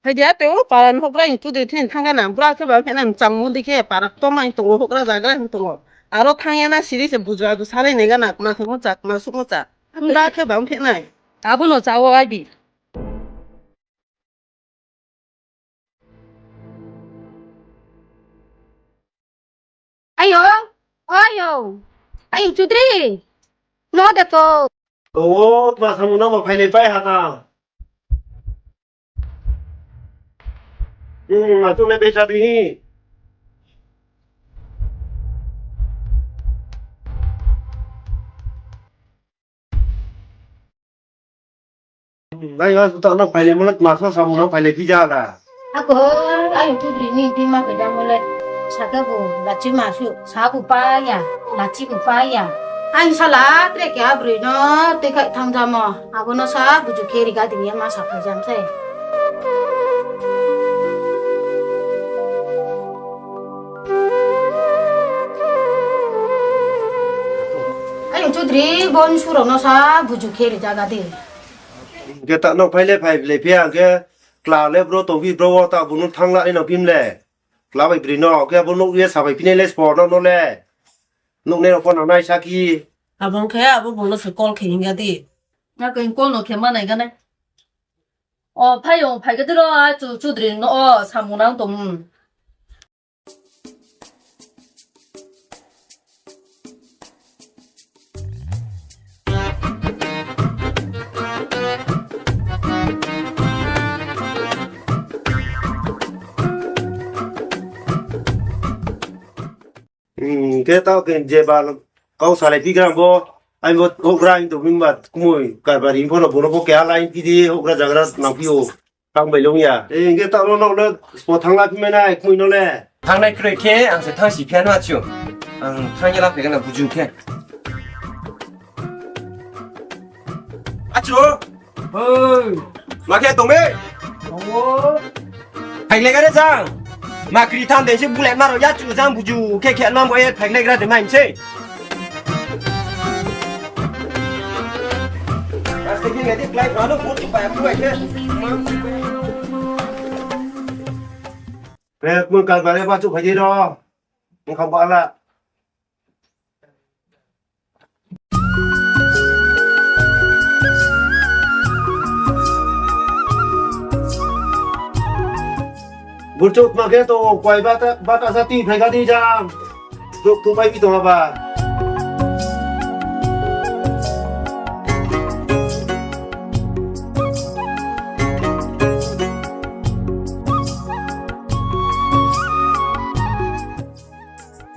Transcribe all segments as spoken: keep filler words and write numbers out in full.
Phai di, ato para ni houhgra ni chudri thing thanng gana, bura khe ba pheh nai mchang mo di khe para ktor mai tong ou, houhgra zagra hing tong ou. Aro thanng ya na siri se buju adu salai nai gana, kma khe mo cha, kma suh mo cha. Bura khe ba pheh nai. Abo no cha o, aibi. Ayo, ayo, ayo, chudri. No de ko. O, tma samung nang ba phailai pai ha ta. Hmm, ma chung le besa di hi. Nai, nang ta nang phailai mo le, tma sa samung nang phailai phi ja la. Ako, ayo chudri ni bima khe damo le. Saka bo, lachi ma su, sa bo pa ya, lachi bo pa ya. Ang sala, tre khe abroi no, tui khai thanng jamo. Abo no sa, buju khe ri ga di ya ma sa phai jam se. Ayo chudri, bon surao no sa, buju khe ri ja ga di. Hing khe ta no phai le phai le phi ang khe, kla le bro tong phi bro wo ta bo no thanng la nai no phim le. Kla bai bri no, khe abo nouh ye sa bai phi nai le spor no no le. Nouh nai rao pho nang nai sa khe. Abo ong khe abo bung no se call khe hing ya di. Na khe call no khe ma nai ga nai. O, phai ong, phai ga di ro, a chu, chudri no, o, samung nang tong. Hmm, khe tao khe je ba kau salai phi gram bo, ai bo houhgra hing tong himba kmoi karbari pho no bo no bo keha line phi di houhgra zagra nang phi ou. Tang bai long ya. E, hing khe tao no no le spo thanng la phi mai nai kmoi no le. Thanngnai kroi khe ang se thanng si phi ya no achu. Ang thanng ye la phai gana buju khe. Achu. Oi. Ma khe tong mi? Tongo. Phai le gare jang. Ma kri tham de se bulai ma rao ya chu jang buju khe khe ma bo ye phai le gra de mai se. Kmoi karbari ba chu phai di ro. Ong kha ba la. Burchuk ma khe to koi bata, bata sa ti phai ga di jang. Duk tu pai bi tong aba.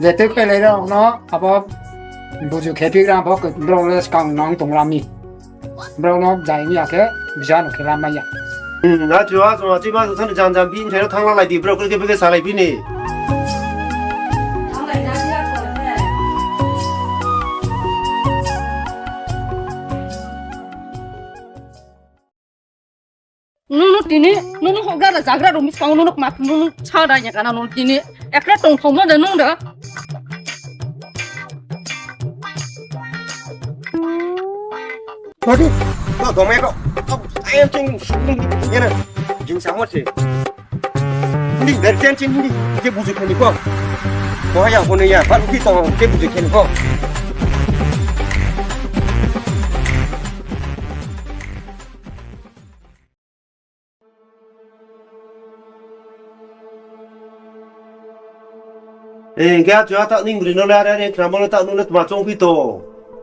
Je tei phailai rao no abo buju khe phi gra pho brao le skang nang tong ra mi. Brao no jai ni ya khe, bisa no khe lamai ya. Hmm, achu, achu, achu, ma thani jang jang bi, mthai no thanng la lai di, brao khe khe salai bi ni. Nung no tini, nung no houhgra zagra rao mi skang nung no kma nung no sa da ya kana nung tini. Ekra tongthao ma da nung da. Sorry. To dong me ko. Ai ching sung ni ya na. Jing sa mo se. Ni ber chen chin ni je buju khe ni ko. Ko ya ko ni ya. Ba ki to je buju khe ni ko. E, hing khe achu, a taoh ni bri no le are are khnamo le taoh nung le tma choung phi to?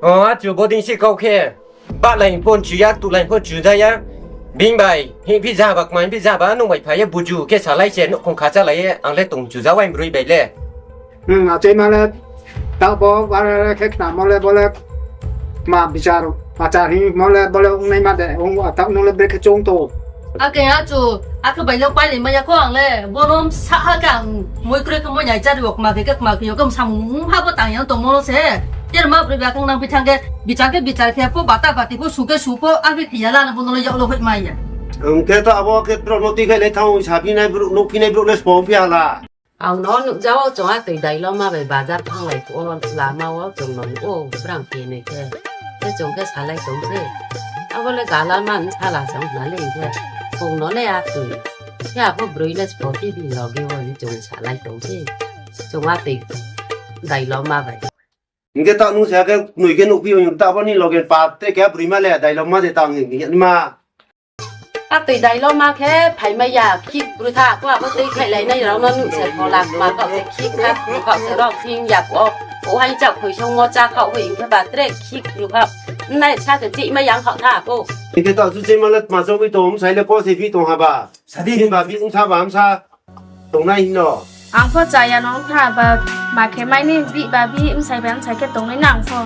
O, achu, bodei se kau khe. Bahlai pho chu ya, tulai pho chu ja ya. Bini bai, hing phi ja ba, kma hing phi ja ba, nung bai phai ye buju khe salai se, nouhkhong kha chálai ye, ang le tong chu ja wai broi bai le. Hmm, achai ma le, taoh bo, bare khe khnamo le, bo le, ma bichar, achar hingmo le, bo le, ong nai ma de, ong, taoh nung le, brekhe choung to. Ake achu, akhe bai le, pai le, ma ya kho ang le, bo no sa ha khe ang, moi kroi khe moi nai chari wok ma khe, khe ma khe, yo khe samung ha bo tang yang tongmo se. Ter ma broi ba khe nang bithang khe, bichar khe, bichar khe, pho bata bati pho, su khe, su pho, akhe khe ya la, bo no le, yag lo hoi ma ya. Ong khe to abo khe, brouh no tui khe le, thang, sa phi nai brouh, nouh phi nai brouh le, sbo phi ha la. Ang no nuh ja o, chung a tui dai lo ma bai bazar thannglai phuh wo, lama wo chung no nuh o, brang khe noi khe. Khe chung khe salai tong se. Abo le gala man sala chung na le khe. Bung no le a tui. Khe abo broi le spo phi bini loge wo ni chung salai tong se. Chung a tui dailoma bai. Hing khe taoh nung sa khe noi khe nuhphi ong ta abo ni loge pa tre khe broima le dailoma de tang hing ye ma. A tui dailoma khe phaimai ya, khik bru tha, ko abo tui khlaihlainai rao no nuh se phola kma khaoh se khik kha, khaoh se rao thing ya ko. Ko hai chak khoi songmo chá khaoh hoi hing khe ba tre khik bru khaoh. Nai sa khe chihmai yang khaoh tha ko. Hing khe taoh chu chihma le tma chong phi tong, bsai le ko se phi tong ha ba. Sadi himba bihih ong tha ba msa tongnai hing no. Ang pho chaya no ong tha ba, ma khe mai ni bihih ba bihih bsai ba bsai khe tongnai nang pho.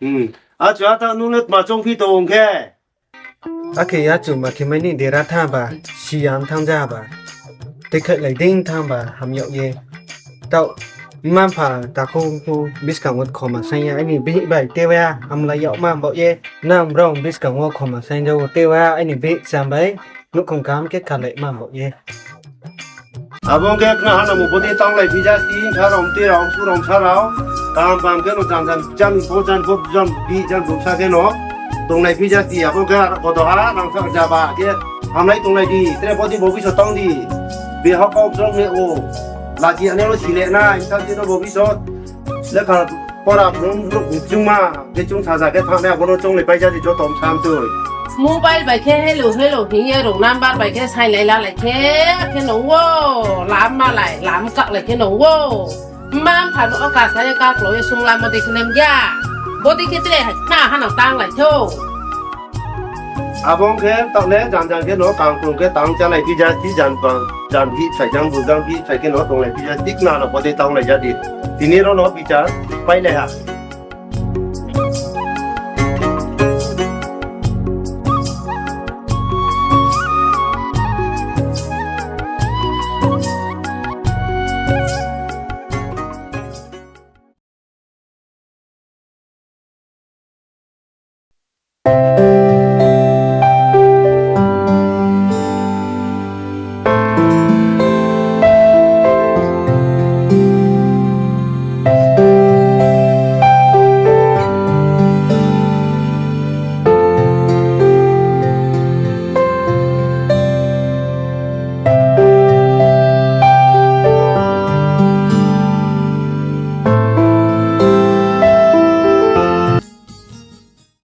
Hmm. Achu ata nung le tma chong phi tong khe. Akhe ya chu ma khe mai ni dera tha ba, si ya thanng ja ba. Tei khe lai ding tha ba, ham yag ye. Taoh, mma mpha takhu khu buskang wo khoma saing ya, aini bihih bai tewa hamlai yag ma baoh ye. Nang brao buskang wo khoma saing ja wo tewa aini bihih cham bai. Nouhkhong kaham khe khalai ma baoh ye. Abo ong khe khna ha nang bo bodei tanglai phi ja si, bsa rao, mtui rao, msu rao, bsa rao. Kaham kaham khe no jan jan, jan pho, jan pho, jan bihih, jan bsa khe no tonglai phi ja si, abo ong khe kodo ha, rangsa ja ba khe hamlai tonglai di, tre bodei bo biso tang di. Beha kau brao ne o. Lachi ane no sile nai, sa di no bo biso. Lekha pora phung brouh chungma, khe chung saja khe thanng nai, abo no chounglai pai ja di joto bsa mtui. Mobile bai khe hello hello hing ye rung number bai khe sainglai lalai khe, khe nung wo, lam malai, lam kaklai khe nung wo. Mma mpha no o kasa ye kaklo ye sunglam bodei khe nem ya. Bodei khe tre hai khna ha nang tanglai thou. Abo ong khe taoh le jan jan khe no kangkrung khe tang chálai phi ja si, jan bang, jan bihih sai, jan bu jan bihih sai khe no tonglai phi ja si, khna no bodei tanglai ja di. Tini rao no bichar pailai ha.